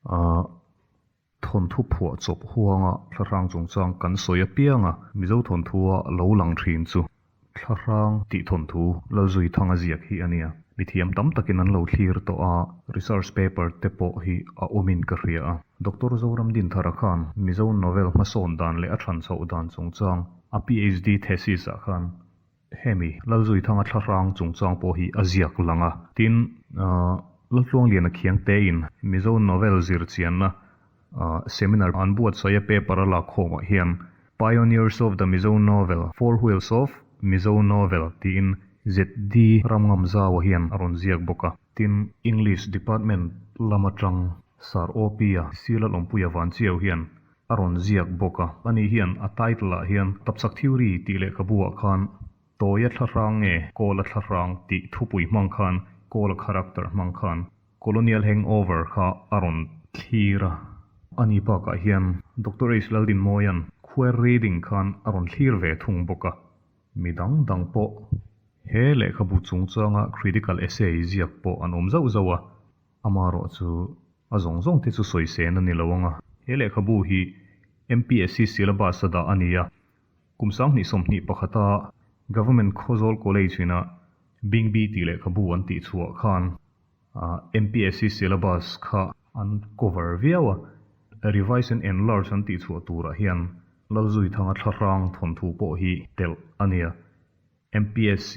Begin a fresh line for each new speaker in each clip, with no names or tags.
Ahh thawnthu phuah chawp huanga thlahrang chungchang kan sawi apianga Mizo thawnthua lo lang thin chu thlahrang tih thawnthu Lalzuithanga ziak hi a nia. Mithiam tam takin an lo thlir tawh a, research paper te pawh hi a awmin ka hria a. Doctor Zoram Dinthara khan Mizo novel hmasawn dan leh a than chhoh dan chungchang a PhD thesis ah khan Hemi Lalzuithanga thlahrang chungchang pawh hi a ziak lang a. Tin, Laltluangliana Khiangtein Mizo novel zirchianna seminar an buatsaih a paper a lakkhawmah hian Pioneers of the Mizo Novel, Four Wheels of Mizo Novel tiin ZD Ramngamzaua hian a rawn ziak bawk a. Tin, English Department lam atang Sir OP-a Silalawmpuia Vanchiau hian A rawn ziak bawk a, ani hian a title ah hian Tapchhak Theory tih lehkhabu ah khan Tawia thlahrang nge Kawla thlahrang tih thupui hmang khan Kawla character hmang khan Colonial Hangover kha a rawn thlir a. Ani bakah hian Doctor H Laldinmawia'n Queer Reading khan a rawn thlir ve thung bawk a. Mi dang dang pawh he lehkhabu chungchanga critical essay ziak pawh an awm zauh zauh a. Amaherawh chu a zawng zawng te chu sawisên a ni lo ang a. He lehkhabu hi MPSC syllabus a dah a ni a. Kum 2021 a Government Khawzawl College ina Bingbi tih lehkhabu an tih chhuah khan MPSC syllabus kha an cover viau a. Revise and enlarge an tih chhuah turah hian Lalzuithanga thlahrang thawnthu pawh hi telh a ni a. MPSC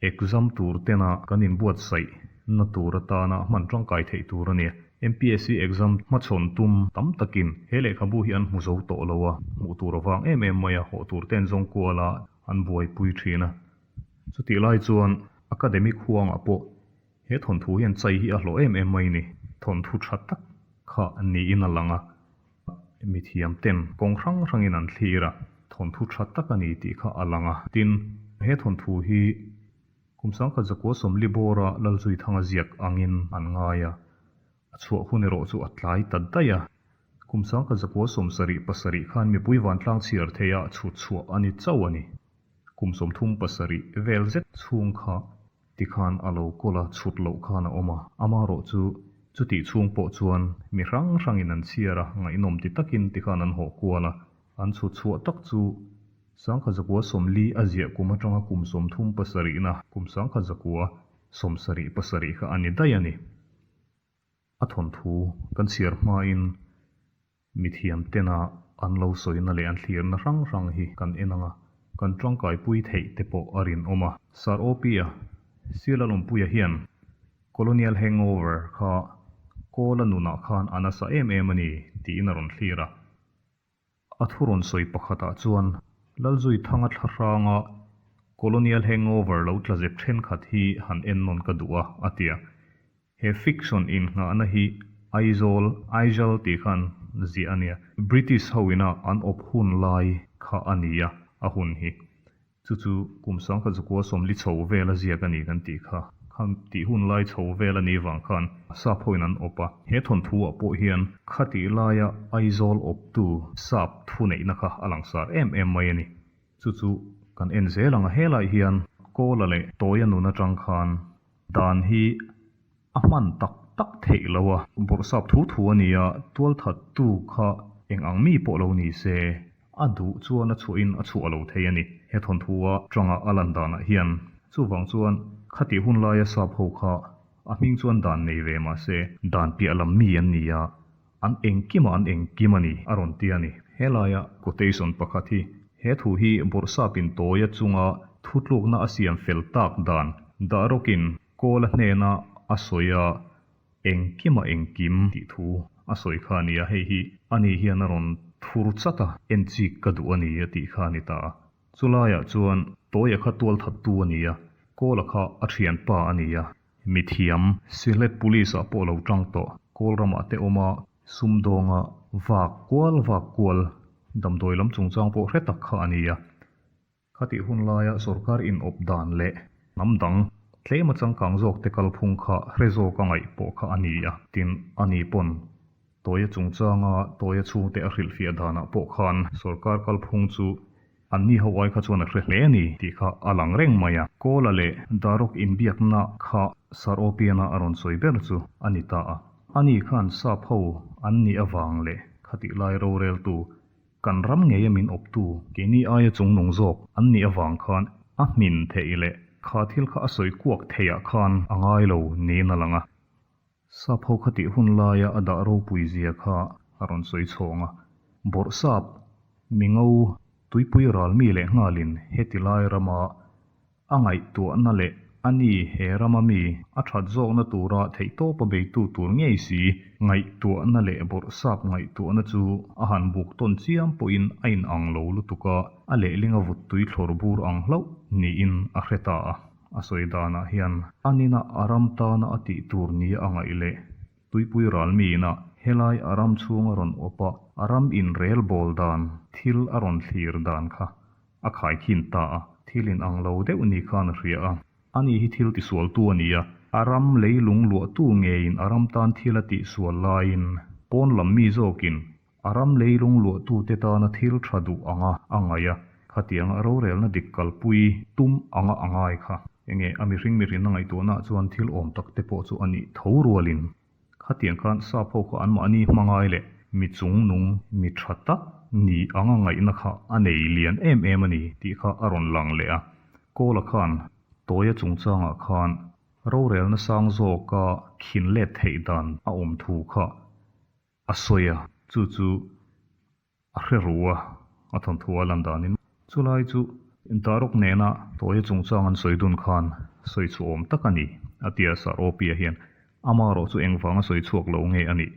exam tur tena kan inbuatsaih na tur atana hman tangkai theih tur a ni. MPSC exam hmachhawn tum tam takin he lehkhabu hi an hmu zo tawh lo a, hmuh tur avang em em mai a, hawh tur ten zawng kuala an buaipui thin a. Chutih lai chuan academic huangah pawh he thawnthu hian chai hi a hlawh em em mai ni. Thawnthu tha tak kha niin a lang a. Mithiam ten kawng hrang hrangin an thlir a, thawnthu tha tak a ni tih kha a lang a. Tin, he thawnthu hi kum 1940 bawra Lalzuithanga ziak angin an ngai a, a chhuah hun erawh chu a tlai ta daih a. Kum 1977 khan mipui vantlang chhiar theia chhut chhuah a ni chauh a ni. Kum 37 vel zet chhung kha Tikhan a lo kawl a, chhut loh khan a awm a. Amaherawh chu, chutih chhung pawh chuan mi hrang hrangin an chhiar a, ngaihnawm ti takin tikhan an hawh kual a. An chhut chhuah tak chu 1940 a ziah kum atanga kum 37 na kum 1977 kha a ni daih a ni. A thawnthu kan chhiar hmain mithiam tena an lo sawina leh an thlirna hrang hrang hi kan en ang a, kan tangkaipui theih te pawh a rinawm a. Sir OP-a, Silalawmpuia hian Colonial Hangover kha Kawla nunah khan a nasa em em a ni tiin a rawn thlir a. A thu rawn sawi pakhatah chuan Lalzuithanga thlahranga Colonial Hangover lo tla zep thenkhat hi han ennawn ka duh a, a ti a. He fiction innghahna hi Aizawl, Aijal tih khan ziah a nia. British ho ina an awp hun lai kha a ni a, a hun hi. Chu chu kum 1940 chho vel a ziak a ni kan tih kha. Kha tih hun lai chho vel a nih vang khan sap hoin an awp a. He thawnthu ah pawh hian khatih laia Aizawl awptu sap thuneihna kha a langsar em em mai a ni. Chu chu kan en zel ang a, helai hian Kawla leh Tawia nun atang khan dan hi a hman tak tak theih lo a. Bawrhsap thu thu a ni a, tualthattu kha eng ang mi pawh lo ni se, a duh chuan a chhuahin a chhuah lo thei a ni. He thawnthua tanga a lan danah hian chuvang chuan khatih hun laia sap ho kha a hming chuan dan nei ve mah se, dan piah lam mi an ni a, an engkimah an engkim a ni, a rawn ti a ni. Helaia quotation pakhat hi he thu hi Bawrhsapin tawia chunga thutlukna a siam fel tak dan dah rawkin Kawla hnena a sawi a, engkima engkim tih thu a sawi kha a ni a, hei hi ani hian a rawn thur chat a, en chik ka duh a ni a tih kha a ni ta a. Chulaiah chuan Tawia kha tualthattu a ni a, Kawla kha a thianpa a ni a, mithiam Sylhet Police ah pawh lo tang tawh, Kawl ramah te awm a, sumdawnga vak kual vak kual damdawi lam chungchang pawh hre tak kha a ni a. Khatih hun laia sorkar inawp dan leh hnam dang tlema changkang zawk te kalphung kha hre zawk a ngaih pawh kha a ni a. Tin, a ni pawn Tawia chungchanga Tawia chhungte a hrilhfiah danah pawh khan sorkar kalphung chu an ni ho ai kha chuan a hre hle a ni tih kha a lang reng mai a. Kawla leh Darok inbiakna kha Sir Opiana a rawn sawi ber chu a ni ta a. Ani khan sap ho an nih avang leh khatih lai roreltu kan ram ngeia min awptu keini aia chungnung zawk an nih avang khan a hmin theih leh kha thil kha a sawi kuak theihah khan a ngai lo niin a lang a. Sap ho khatih hun laia a dah ropui zia kha a rawn sawi chhawng a. Bawrhsap, mingo, tuipui ral mi leh nghalin heti lai rama a ngaihtuahna leh a ni he rama mi a that zawkna tura theihtawpa beitu tur ngei si ngaihtuahna leh bawrhsap ngaihtuahna chu a han buk tawn chiam pawhin a inang lo lutuk a, a lehlinga vuttui thlawr bur ang hlauh niin a hre ta a. A sawi danah hian a nina a ram tana a tih tur nia a ngaih leh tuipui ral miina helai a ram chhung a rawn awp a, a ram inrel bawl dan thil a rawn thlir dan kha a khaikhin ta a, thil in ang lo deuh ni khan a hria a. Ani hi thil tisualtu a ni a, a ram leilung luahtu ngeiin a ram tan thil a tihsual laiin pawn lam mi zawkin A ram leilung luahtute tana thil tha duh anga a ngaih a, khatianga rorelna dik kalpui tum anga a ngai kha. Enge a mihring mihrinna ngaihtuahnaah chuan thil awm tak te pawh chu a nih tho rualin khatiang khan sap ho kha anmahni hmangai leh mi chungnung mi tha tak ni anga ngaihna kha a nei lian em em a ni tih kha a rawn lang leh a. Kawla khan Tawia chungchangah khan rorelna sang zawka khin let theih dan a awm thu kha A sawi a, chu chu a hre ru a, a thawnthu a lan danin. Chulai chu Daruk nena Tawia chungchang an sawi dun khan sawi chhuah awm tak a ni, a ti a, Sir Opia hian ama erawh chu engvanga sawi chhuak lo nge a nih?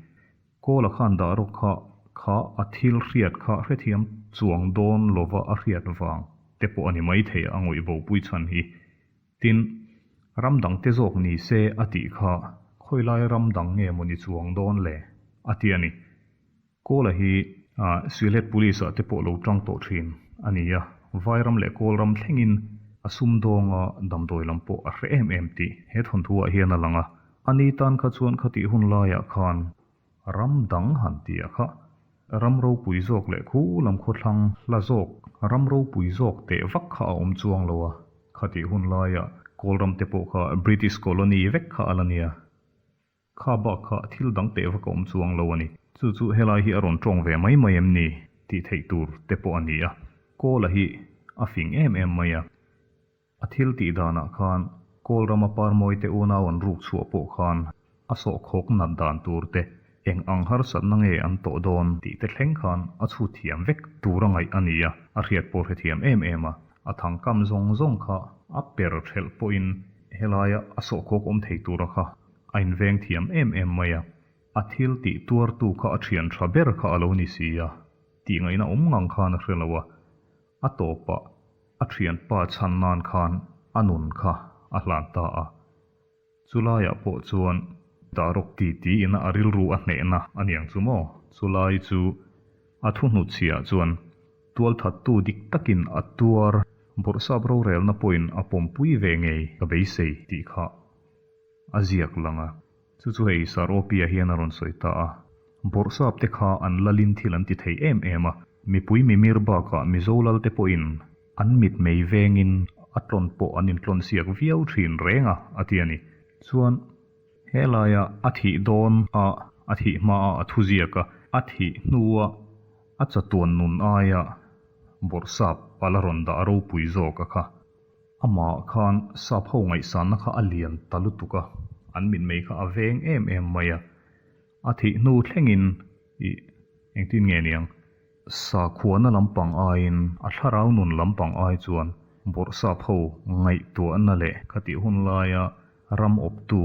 Kawla khan Daruk kha kha a thil hriat kha hrethiam chuang dawn lova a hriat vang te pawh a ni maithei a ngawih bopui chhan hi. Tin, ram dang te zawk ni se a tih kha khawilai ram dang nge maw ni chuang dawn le? a ti a ni. Kawla hi Sylhet Police ah te pawh lo tang tawh thin a ni a, Vairam leh Kawlram thlengin a sumdawnga damdawi lam pawh a hre em em tih he thawnthu ah hian a lang a. A ni tan kha chuan khatih hun laiah khan Ram dang han ti a kha. Ram ropui zawk leh khu lam khawthlang hla zawk, ram ropui zawk teh vak kha a awm chuang lo a. Khatih hun laia Kawlram te pawh kha British colony vek kha a la nia. Kha bak kha thil dang teh vak a awm chuang lo a ni. Chu chu helai hi a rawn tawng ve mai mai em ni tih theih tur te pawh a ni a. Kawla hi a fing em em mai a. A thil tih danah khan Kawlrama Parmawite unau an ruk chhuah pawh khan a sawhkhawk nat dan tur te, eng ang harsatna nge an tawh dawn tih te thleng khan a chhut thiam vek tur a ngaih a ni a, a hriat pawh hrethiam em em a. A thangkam zawng zawng kha a per thelh pawhin helaia a sawhkhawk awm thei tura kha a inveng thiam em em mai a. A thil tih tuartu kha a thian tha ber kha a lo ni si a, tih ngaihna awm ngang khan a hre lo a. A tawpah a thianpa chhan nan khan a nun kha a hlan ta a. Chulaiah pawh chuan Daruk ti tiin a rilru a hnehna a niang chu maw? Chulai chu a thu hnutchhiah chuan tualthattu dik takin a tuar bawrhsap rorelna pawhin a pawmpui ve ngei ka beisei tih kha a ziak lang a. Chu chu hei Sir Opia hian a rawn sawi ta a. Bawrhsap te kha an lalin thil an ti thei em em a, mipui mimir bakah Mizo lal te pawhin an mitmei vengin a tlawn pawh an intlawn siak viau thin reng a, a ti a ni. Chuan helaia a thih dawn a, a thih hmaa a thuziak a, a thih hnua a chatuan nun aia Bawrhsap a la rawn dah ropui zawk a kha. Amah khan sap ho ngaihsanna kha a lian ta lutuk a, an mitmei kha a veng em em mai a. A thih hnu thlengin ih engtin nge niang? Sakhuana lampang aiin a thlarau nun lampang ai chuan bawrhsap ho ngaihtuahna leh khatih hun laia ram awptu,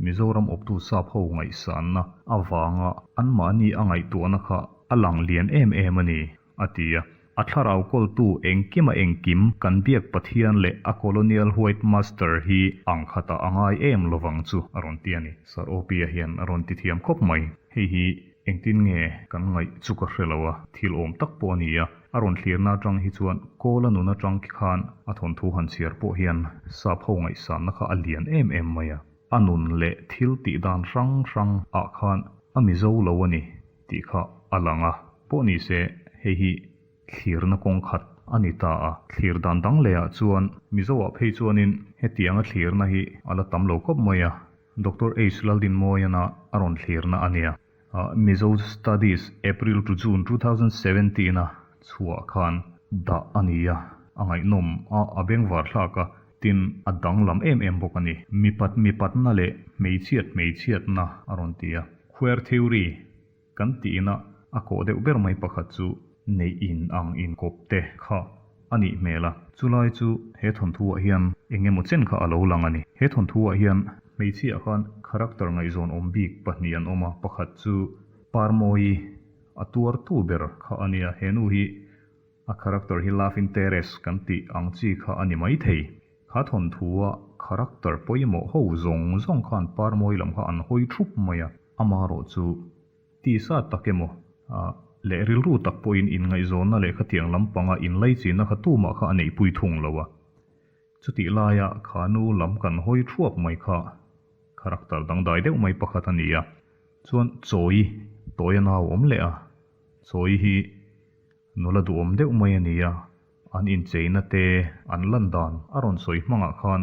Mizoram awptu sap ho ngaihsanna avanga anmahni a ngaihtuahna kha a lang lian em em a ni. a ti a. A thlarau kawltu engkima engkim kan biak Pathian leh a colonial white master hi ang khatah a ngai em lovang chu a rawn ti a ni. Sir Opia hian a rawn ti thiam khawp mai. Hei hi engtin nge kan ngaih chu ka hre lo a, thil awm tak pawh a ni a. A rawn thlirna atang hi chuan Kawla nun atang khi khan a thawnthu han chhiar pawh hian sap ho ngaihsanna kha a lian em em mai a. A nun leh thil tih dan hrang hrang ah khan a Mizo lo a ni tih kha a lang a. Pawh ni se, hei hi thlirna kawng khat a ni ta a. Thlir dan dang lehah chuan Mizoah phei chuanin hetianga thlirna hi a la tam lo khawp mai a. Doctor H. Laldinmawiana a rawn thlirna a nia. Mizo Studies April to June 2017 a chhuah khan dah a ni a, a ngaihnawm a, a bengvar thlak a, tin a danglam em em bawk a ni. Mipat mipatna leh hmeichhiat hmeichhiatna a rawn ti a, Queer theory kan tihna a kawh deuh ber mai pakhat chu neih in ang inkawp te kha a nih hmel a, chulai chu he thawnthu ah hian eng emaw chen kha a lo lang a ni. He thawnthu ah hian hmeichhia ah khan character ngaihzawn awm bik pahnih an awm a, pakhat chu Parmawi a tuartu ber kha a nia, he nu hi a character hi love interest kan tih ang chi kha a ni maithei. Kha thawnthu a character pawimawh ho zawng zawng khan Parmawi lam kha an hawi thup mai a, amaherawh chu tisa tak emaw leh rilru tak pawhin inngaihzawnna leh khatiang lampanga inlaichinna kha tumah kha a neihpui thung lo a. Chutih laia kha nu lam kan hawi thuap mai kha character dangdai deuh mai pakhat a ni a. Chuan Chawi tawi a nau awm leh a, Chawi hi nula duhawm deuh mai a ni a, an incheina te an lan dan a rawn sawi hmangah khan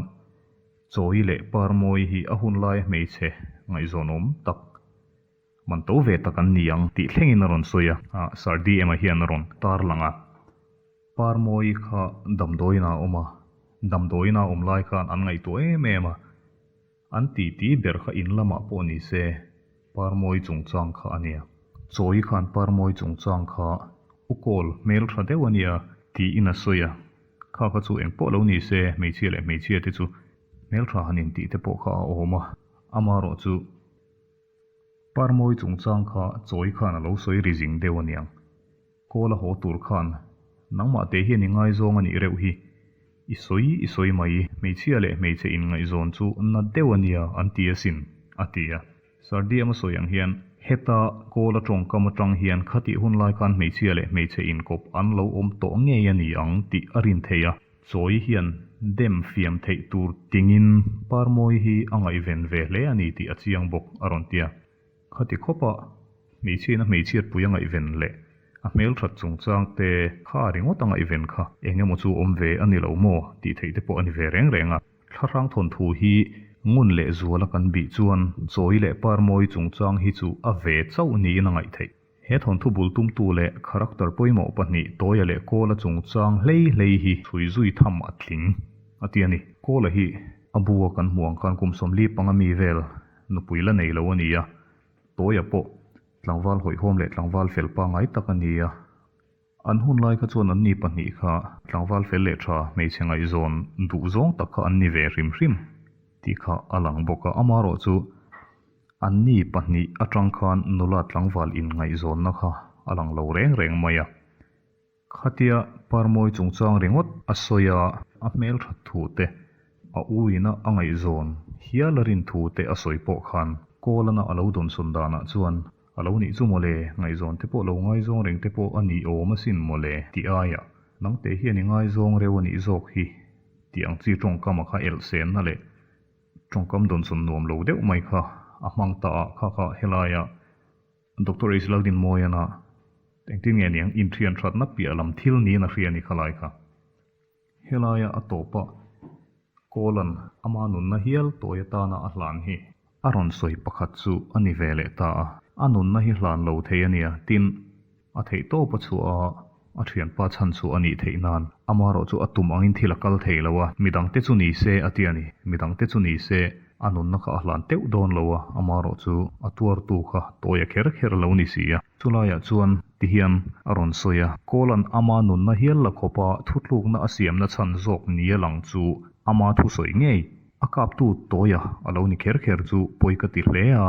Chawi leh Parmawi hi a hun laia hmeichhe ngaihzawnawm tak man to ve tak an ni ang tih thlengin a rawn sawi a, Sir DM-a hian a rawn tarlang a. Parmawi kha damdawiin a awm a, damdawiin a awm lai khan an ngaihtuah em em a, an titi ber kha in lamah pawh ni se Parmawi chungchang kha a nia. Chawi khan Parmawi chungchang kha u kawl hmel tha deuh a nia tiin a sawi a, kha kha chu engpawh lo ni se hmeichhia leh hmeichhia te chu hmeltha han intih te pawh kha a awm a, amaherawh chu Parmawi chungchang kha chawi khan a lo sawi ri zing deuh a niang. Kawl a haw tur khan nangmah te hian i ngaizawng a nih reuh hi. I sawi i sawi mai, hmeichhia leh hmeichhe inngaihzawn chu na deuh a nia an ti asin, a ti a. Sardiam a sawi ang hian heta kawl a tawngkam atang hian khatih hun lai khan hmeichhia leh hmeichhe inkawp an lo awm tawh ngei a ni ang tih a rin theih a. Chawi hian dem fiam theih tur tingin Parmawi hi a ngaihven ve hle a ni tih a chiang bawk, a rawn ti a. Khati khawpa hmeichhiain a hmeichhiatpui a ngaihven leh a hmelthat chungchang te kha ringawt a ngaihven kha eng emaw chu awm ve a ni lo maw tih theih te pawh a ni ve reng reng a. Thlahrang thawnthu hi ngun leh zuala kan bih chuan Chawi leh Parmawi chungchang hi chu a ve chauh niin a ngaih theih. He thawnthu bul tumtu leh character pawimawh pahnih Tawia leh Kawla chungchang hlei hlei hi chhui zui tham a tling a ti a ni. Kawla hi a bu a kan hmuh ang khan kum 40 panga mi vel nupui la nei lo a ni a, Tawia pawh tlangval hawihhawm leh tlangval fel pangngai tak a ni a. An hun lai kha chuan anni pahnih kha tlangval fel leh tha hmeichhe ngaihzawn duh zawng tak kha an ni ve hrim hrim tih kha a lang bawk a. Amaherawh chu anni pahnih atang khan nula tlangval inngaihzawnna kha a lang lo reng reng mai a. Khatia Parmawi chungchang ringawt a sawi a, a hmelthat thu te, a uina a ngaihzawn hial a rin thu te a sawi pawh khan Kawlana a lo dawnsawn danah chuan A lo nih chu mawle, ngaihzawn te pawh lo ngaizawng reng te pawh a nih awm asin mawle tih aiah nangte hian i ngaizawng reuh a nih zawk hi tih ang chi tawngkam a kha elh senna leh tawngkam dawnsawn nuam lo deuh mai kha a hmang ta a, kha kha helaia Doctor H Laldinmawiana engtin nge niang inthian thatna piah lam thil niin a hria a ni khalai kha. Helaia a tawpa Kawlan ama nunna hial tawi atana a hlan hi a rawn sawi pakhat chu a ni ve leh ta a, a nunna hi hlan lo thei a nia, tin, a theih tawp a chhuah a, a thianpa chhan chu a nih theih nan amaherawh chu a tum angin thil a kal thei lo a, midangte chu ni se a ti a ni, midangte chu ni se a nunna kha a hlan teuh dawn lo a, amaherawh chu a tuartu kha tawi a kher kher lo ni si a. Chulaiah chuan ti hian a rawn sawi a, Kawlan ama nunna hial la khawpa thutlukna a siamna chhan zawk ni a lang chu ama thusawi ngei a kaptu tawia a lo ni kher kher chu pawi ka ti hle a,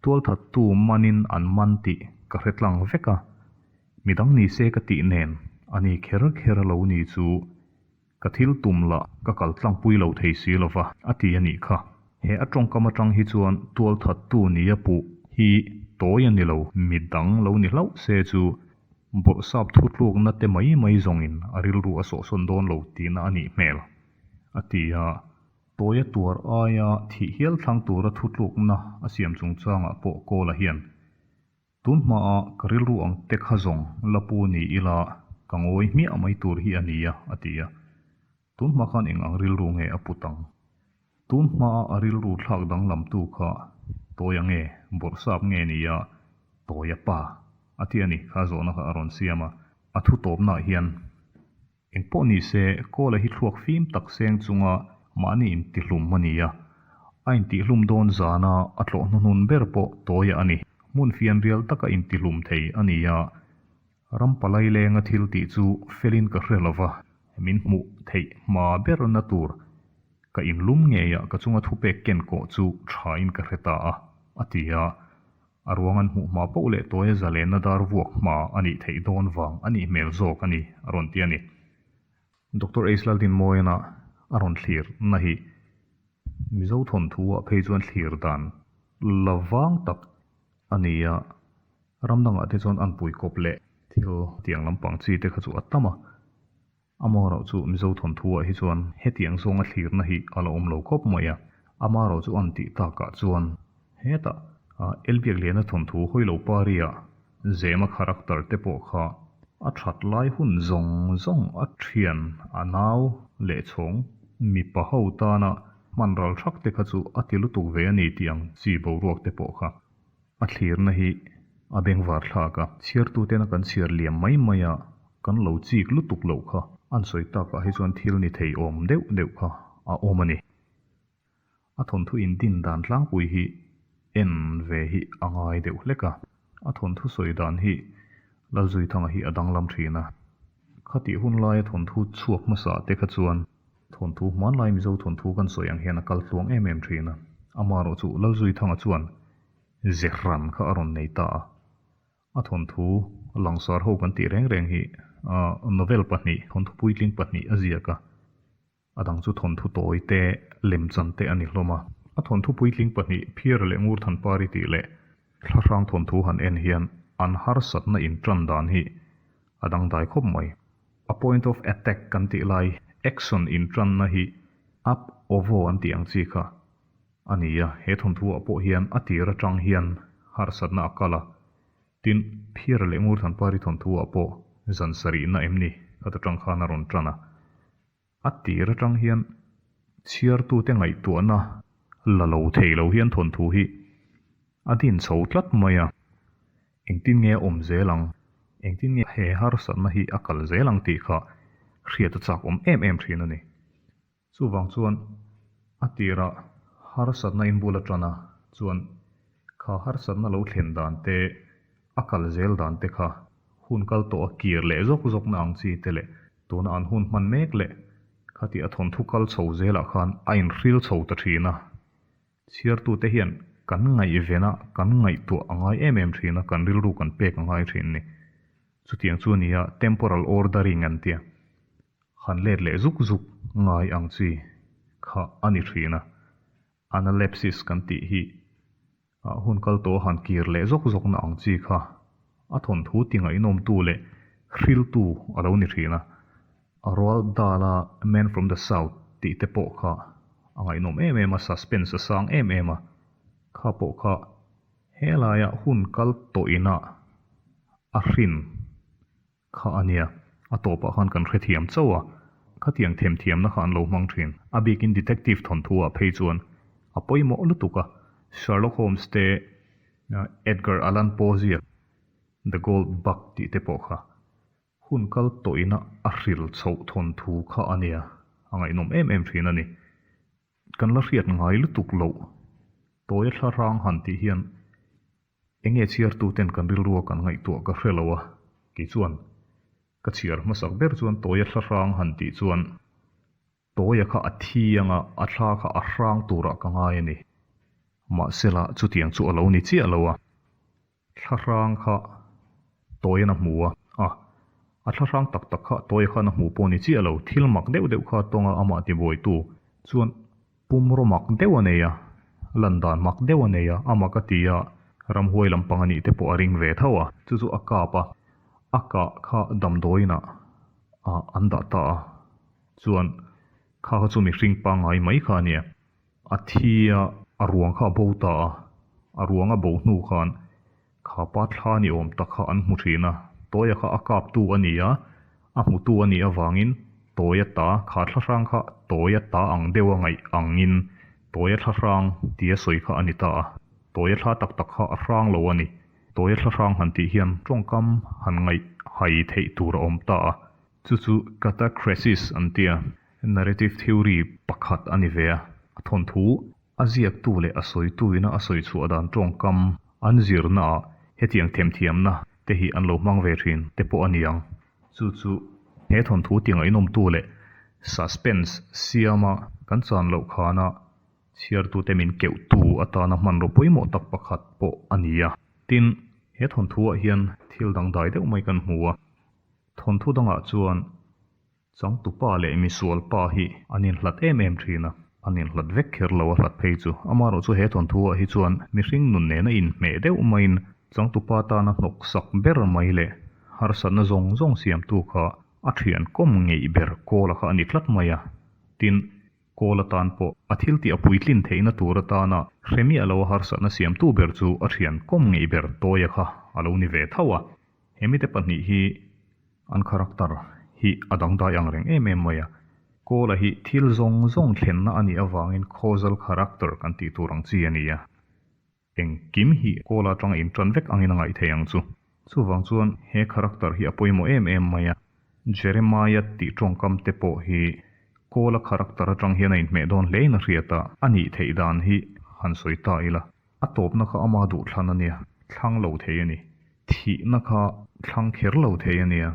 tualthattu manin an man tih ka hre tlang vek a, midang ni se ka tih nen a ni kher kher a lo ni chu Ka thil tum lah ka kal tlangpui lo thei si lova, a ti a nih kha. He a tawngkam atang hi chuan tualthattu nia puh hi tawi a ni lo, mi dang lo ni hlauh se chu bawrhsap thutlukna te mai mai zawngin a rilru a sawhsawn dawn lo tihna a nih hmel, a ti a. Tawia tuar aia thih hial thlang tura thutlukna a siam chungchangah pawh Kawla hian Tun hmaa ka rilru ang te kha zawng la pu ni ila ka ngawi hmiah mai tur hi a ni a, a ti a. Tun hma khan eng ang rilru nge a put ang? Tun hmaa a rilru thlak danglamtu kha tawi ang nge, bawrhsap nge ni a? Tawia pa a ti a ni, kha zawhna kha a rawn siam a. A thu tawpnaah hian eng pawh ni se Kawla hi thluak fim tak seng chunga mahni intihlum a ni a. A intihlum dawn zana a tlawh hnuhnun ber pawh Tawia a ni. Hmun fianrial taka intihlum thei a ni a. Ram palai lenga thil tih chu felin ka hre lova, min hmuh theih hma berna tur ka inlum ngeiah ka chunga thupek ken kawh chu thain ka hre ta a, a ti a. A ruang an hmuh hma poh leh tawia zalenna dar vuak hma a nih theih dawn vang a nih hmel zawk a ni, a rawn ti a ni. Doctor H. Laldinmawiana a rawn thlir na hi Mizo thawnthu ah phei chuan thlir dan la vang tak a ni a, ram dangah te chuan an pui kawp leh thil tiang lampang chi te kha chu a tam a, amaherawh chu Mizo thawnthu ah hi chuan hetiang zawnga thlirna hi a la awm lo khawp mai a, amaherawh chu an tih takah chuan hetah Elbiakliana thawnthu Hawilo Pari-ah Zema character te pawh kha a that lai hun zawng zawng a thian a nau leh chhawng mipa ho tana hman ral thak te kha chu a ti lutuk ve a ni tih ang chi boruak te pawh kha a thlirna hi a bengvar thlak a. Chhiartutena kan chhiar liam mai mai a kan lo chik lutuk loh kha an sawi takah hi chuan thil ni thei awm deuh deuh kha a awm a ni. A thawnthu in din dan tlangpui hi en ve hi a ngai deuh hlek a. A thawnthu sawi dan hi Lalzuithanga hi a danglam thin a. Khatih hun laia thawnthu chhuak hmasa te kha chuan thawnthu hmanlai Mizo thawnthu kan sawi ang hian a kal tluang em em thin a. Amaherawh chu Lalzuithanga chuan zehran kha a rawn nei ta a. A thawnthu langsar ho kan tih reng reng hi novel pahnih, thawnthu puitling pahnih a ziak a. A dang chu thawnthu tawi te, lemchan te a ni hlawm a. A thawnthu puitling pahnih, Phiara leh Ngurthanpari tih leh Thlahrang thawnthu han en hian an harsatna intan dan hi a dangdai khawp mai. A point of attack kan tih lai, action intanna hi up ovo an tih ang chi kha a ni a. He thawnthu ah pawh hian a tir atang hian harsatna a kal a. Tin, Phiara leh Ngurthanpari thawnthu ah pawh zan sarihna em ni khat atang khan a rawn tan a. A tir atang hian chhiartute ngaihtuahna la lo thei lo hian thawnthu hi a din chho tlat mai a, engtin nge a awm zel ang, engtin nge he harsatna hi a kal zel ang tih kha hriat a chak awm em em thin a ni. Chuvang chuan a tirah harsatna inbul atana chuan kha harsatna lo thlen dan te, a kal zel dan te kha hun kal tawh a kir leh zawk zawkna ang chi te leh tuna an hun hman mek leh khati a thawnthu kal chho zelah khan a inhril chho ta thin a. Chhiartute hian kan ngaihven a, kan ngaihtuah a ngai em em thin a, kan rilru kan pek a ngai thin ni. Chutiang chu a ni a, temporal ordering an tia. Han let leh zuk zuk ngai ang chi kha a ni thin a. Analepsis kan tih hi hun kal tawh han kir leh zawk zawkna ang chi kha a thawnthu ti ngaihnawmtu leh hriltu a lo ni thin a. Roald Dahl-a Man from the South tih te pawh kha a ngaihnawm em em a, suspense a sang em em a. Kha pawh kha helaia hun kal tawh inah a hrin Kha a nia, a tawpah khan kan hrethiam chauh a, khatiang themthiamna kha an lo hmang thin. A bikin detective thawnthu ah phei chuan a pawimawh lutuk a, Sherlock Holmes te, Edgar Allan Poe ziak The Gold Bug tih te pawh kha hun kal tawhina a hril chhoh thawnthu kha a nia, a ngaihnawm em em thin a ni. Kan la hriat ngai lutuk loh tawia thlarang han tih hian Enge chhiartuten kan rilrua kan ngaihtuah ka hre lo a, kei chuan ka chhiar hmasak ber chuan Tawia thla hrang han tih chuan Tawia kha a thi anga a thla kha a hrang turah ka ngai a ni. Mahsela chutiang chu a lo ni chiah lo a, thla hrang kha Tawian a hmu a, a, a thla hrang tak tak kha Tawia khan a hmu pawh ni chiah lo, thil mak deuh deuh kha tawnga amah tibuaitu chuan Pumraw mak deuh a nei a, lan dan mak deuh a nei a, a mak a ti a, ramhuai lampang a nih te pawh a ring ve tho a, chu chu a kap a, a kah kha damdawiinah ah an dah ta a, chuan kha kha chu mihring pangngai mai kha a nia, a thi a, a ruang kha a bo ta a, a ruang a bo hnu khan kha pa thla ni awm tak kha an hmu thin a, Tawia kha a kaptu a ni a, a hmutu a nih avangin Tawia ta kha thlahrang kha Tawia ta ang deuh a ngaih angin Tawia thlahrang tia sawi kha a ni ta a, Tawia thla tak tak kha a hrang lo a ni. Tawia thlahrang han tih hian tawngkam han ngaih hai theih tur a awm ta a, chu chu catachresis an ti a, narrative theory pakhat a ni ve a, a thawnthu a ziaktu leh a sawitu ina a sawi chhuah dan tawngkam an zirnaah hetiang themthiamna te hi an lo hmang ve thin te pawh a ni ang. Chu chu he thawnthu ti ngaihnawmtu leh suspense siama kan chan loh khana Chhiartute min keuhtu atana hmanraw pawimawh tak pakhat pawh a ni a. Tin, he thawnthuah hian thil dangdai deuh mai kan hmu a. Thawnthu dangah chuan changtupa leh misualpa hi an inhlat em em thin a. An inhlat vek kher lo a hlat phei chu. Amaherawhchu he thawnthuah hi chuan mihring nun nena inhmeh deuh maiin changtupa tana hnawksak ber mai leh harsatna zawng zawng siamtu kha a thian kawm ngeih ber Kawla kha a ni tlat mai a. Tin, Kawl atan pawh a thil tih a puitlin theihna tur atana hre miah lo a harsatna siamtu ber chu a thian kawm ngeih ber Tawia kha a lo ni ve tho a. He mite pahnih hi an character hi a dangdai ang reng em em mai a. Kawla hi thil zawng zawng thlenna a nih avangin causal character kan tih tur ang chi a ni a. Engkim hi Kawla atanga intan vek angin a ngaih thei ang chu. Chuvang chuan he character hi a pawimawh em em mai a. Jeremiah tih tawngkam te pawh hi Kawla character atang hian a inhmeh dawn hlein a hriat a, a nih theih dan hi han sawi ta ila. A tawpna kha ama duhthlan a nia, thlang lo thei a ni. Thihna kha thlang kher lo thei a nia.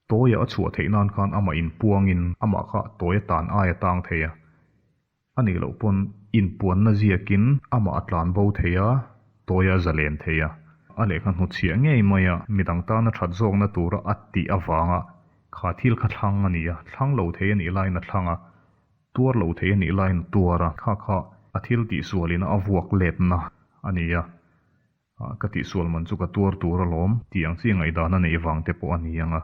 Tawia a chhuah theih nan khan amah inpuangin amah kha tawia tan aia tang thei a. A nih loh pawn inpuanna ziakin amah a tlan bo thei a, tawia a zalen thei a. A lehkha hnuchhiah ngei mai a, midang tana that zawkna tura a tih avanga kha thil kha thlang a ni a, thlang lo thei a nih laiin a thlang a, tuar lo thei a nih laiin a tuar a, kha kha a thil tihsualina a vuak letna a ni a. Ka tihsual man chu ka tuar tur alawm tih ang chi ngaihdan a neih vang te pawh a ni ang a.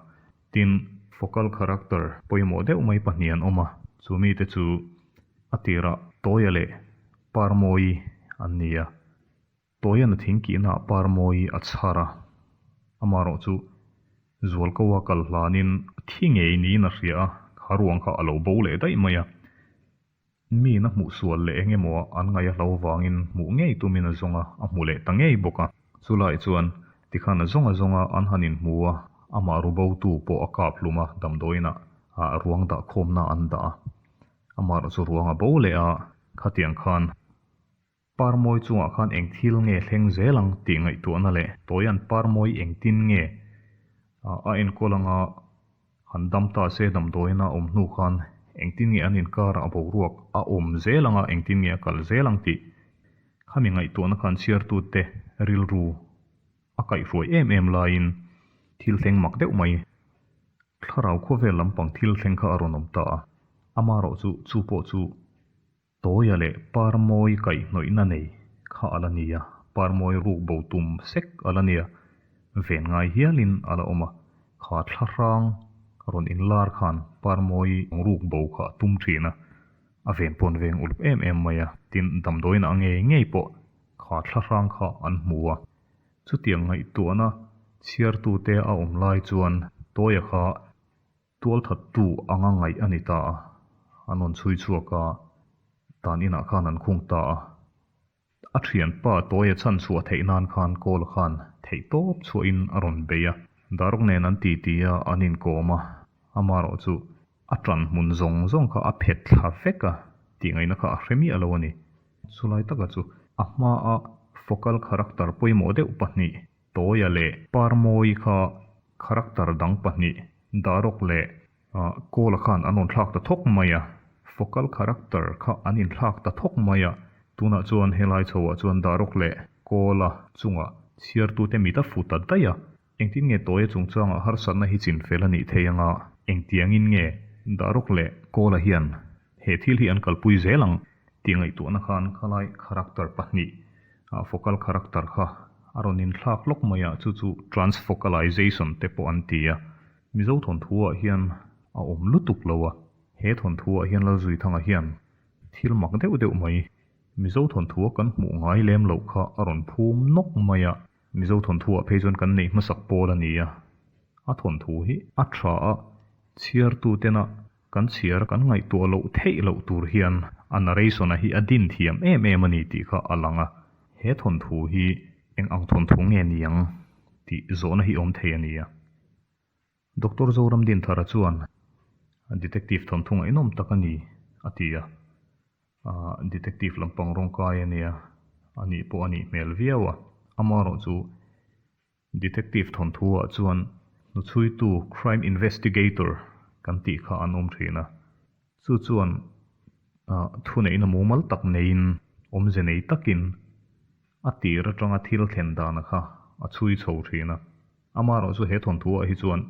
Tin, focal character pawimawh deuh mai pahnih an awm a, chu mite chu a tirah Tawia leh Parmawi an ni a. Tawia'n a thingkihnaah Parmawi a chhar a, amaherawh chu Zualkoa kal hlanin thi ngei niin a hria a, kha ruang kha a lo bo leh daih mai a. Miin a hmuh sual leh eng emaw an ngaih a hlo vangin hmuh ngei tumin a zawng a, a hmu leh ta ngei bawk a. Chulai chuan tikhan a zawng a zawng a, an han inhmu a, amah ru botu pawh a kap hlum a, damdawiinah ruang dah khawmna an dah a. Amah erawh chu ruang a bo leh a, khatiang khan Parmawi chungah khan eng thil nge thleng zel ang tih ngaihtuahna leh Tawia'n Parmawi engtin nge a enkawl anga han dam ta se damdawiin a awm hnu khan engtin nge an inkarah a boruak a awm zel anga engtin nge a kal zel ang tih khami ngaihtuahna khan chhiartute rilru a kaihhruai em em laiin thil thleng mak deuh mai thlarau khawvel lampang thil thleng kha a rawn awm ta a, amaherawh chu chu pawh chu Tawia leh Parmawi kaihhnawihna nei kha a la ni a, Parmawi ruk bo tum sek a la ni a, ven ngai hialin a la awm a, kha thlahrang rawn inlar khan Parmawi ruk bo kha a tum thin a, a ven pawn veng uluk em em mai a, tin damdawiinah ngei ngei pawh kha thlahrang kha an hmu a, chutiang ngaihtuahna chhiartute a awm lai chuan Tawia kha Tualthattu anga ngaih a ni ta a, an rawn chhui chhuak a, tan inah khan an khung ta a. A thianpa Tawia chhan chhuah theih nan khan Kawla khan theih tawp chhuahin a rawn bei a, Daruk nen an ti ti a, an inkawm a, amaherawh chu a tan hmun zawng zawng kha a phet thla vek a tih ngaihna kha a hre miah lo a ni. Chulai taka chu a hmaa focal character pawimawh deuh pahnih Tawia leh Parmawi kha character dang pahnih, Darok leh Kawla khan an rawn thlak ta thawk mai a, focal character kha an inthlak ta thawk mai a, tunah chuan helai chhoah chuan Darok leh Kawla chungah chhiartute mit a fu ta daih a, engtin nge Tawia chungchangah harsatna hi chinfel a nih thei anga, engtiangin nge Darok leh Kawla hian he thil hi an kalpui zel ang tih ngaihtuahna khan khalai character pahnih focal character kha a rawn inthlak lawk mai a, chu chu transfocalization te pawh an ti a. Mizo thawnthuah hian a awm lutuk lo a, he thawnthuah hian Lalzuithanga hian thil mak deuh deuh mai Mizo thawnthua kan hmuh ngai lem loh kha a rawn phum nawk mai a, Mizo thawnthuah phei chuan kan neih hmasak pawl a ni a, a thawnthu hi a tha a, chhiartutena Kan chhiar kan ngaihtuah loh theih loh tur hian a narration-a hi a din thiam em em a ni tih kha a lang a. He thawnthu hi Eng ang thawnthu nge ni ang tih zawhna hi awm thei a ni a. Doctor Zoram Dinthara chuan Detective thawnthu ngaihnawm tak a ni a ti a. Detective lampang rawngkai a nia, a nih pawh a nih hmel viau a. Amaherawhchu Detective thawnthu-ah chuan hnuchhuitu, crime investigator, kan tih kha an awm thin a. Chu chuan thuneihna mumal tak neiin, awmze nei takin a tir atanga thil thlen dana kha a chhui chho thin a. Amaherawhchu he thawnthu-ah hi chuan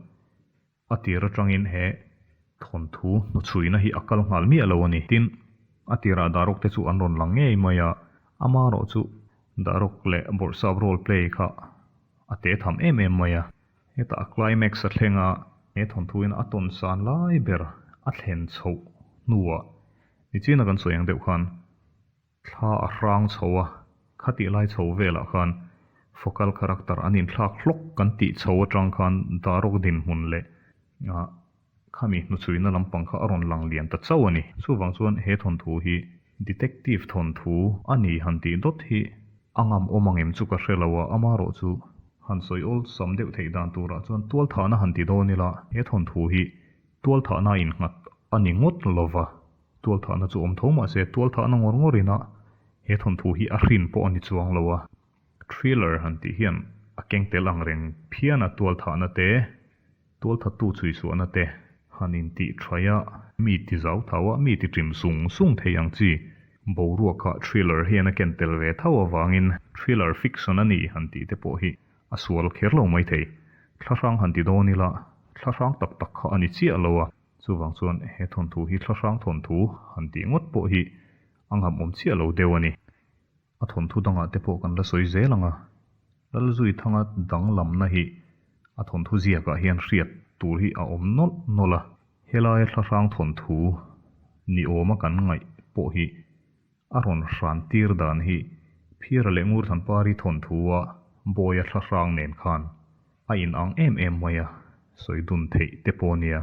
A tir atangin he thawnthu hnuchhuina hi a kal nghal miah lo a ni. Tin, a tirah Daruk te chu an rawn lang ngei mai a, amaherawh chu Daruk leh Bawrhsap role play kha a te tham em em mai a. Hetah a climax a thleng a, he thawnthuin a tawn san lai ber a thlen chhoh hnuah nichina kan sawi ang deuh khan Thla a hrang chho a, khatih lai chho velah khan focal character an inthlak hlawk kan tih chho atang khan Daruk dinhmun leh khami hnuchhuina lampang kha a rawn lang lian ta chauh a ni. Chuvang chuan he thawnthu hi detective thawnthu a ni han tih dawt hi a ngam awm ang em chu ka hre lo a, amaherawh chu han sawi awlsam deuh theih dan turah chuan tualthahna han ti dawn ila he thawnthu hi tualthahna a innghat a ni ngawt lova. Tualthahna chu awm tho mah se, tualthahna ngawr ngawr ina he thawnthu hi a hrin pawh a ni chuang lo a. Thriller han tih hian a keng tel ang reng phian a, tualthahna te, tualthattu chhuihchhuahna te han intih thaih a, mi ti zau thau a, mi ti ṭim sung sung thei ang chi boruakah thriller hian a ken tel ve tho avangin thriller fiction a ni han tih te pawh hi a sual kher lo maithei. Thlahrang han ti dawn ila, thlahrang tak tak kha a ni chiah lo a. Chuvang chuan he thawnthu hi thlahrang thawnthu han tih ngawt pawh hi a ngamawm chiah lo deuh a ni. A thawnthu dangah te pawh kan la sawi zel ang a, Lalzuithanga danglamna hi a thawnthu ziakah hian hriat tur hi a awm nawlh nawlh a. Helaia thlahrang thawnthu ni awma kan ngaih pawh hi a rawn hran tir dan hi Phira leh Ngurthanpari thawnthu-a Bawia thlahrang nen khan a inang em em mai a, sawi dun theih te pawh nia.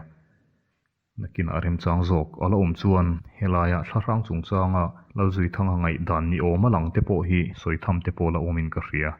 Nakinah remchang zawk a la awm chuan helaia thlahrang chungchanga Lalzuithanga ngaihdan ni awm a lang te pawh hi sawi tham te pawh la awmin ka hria.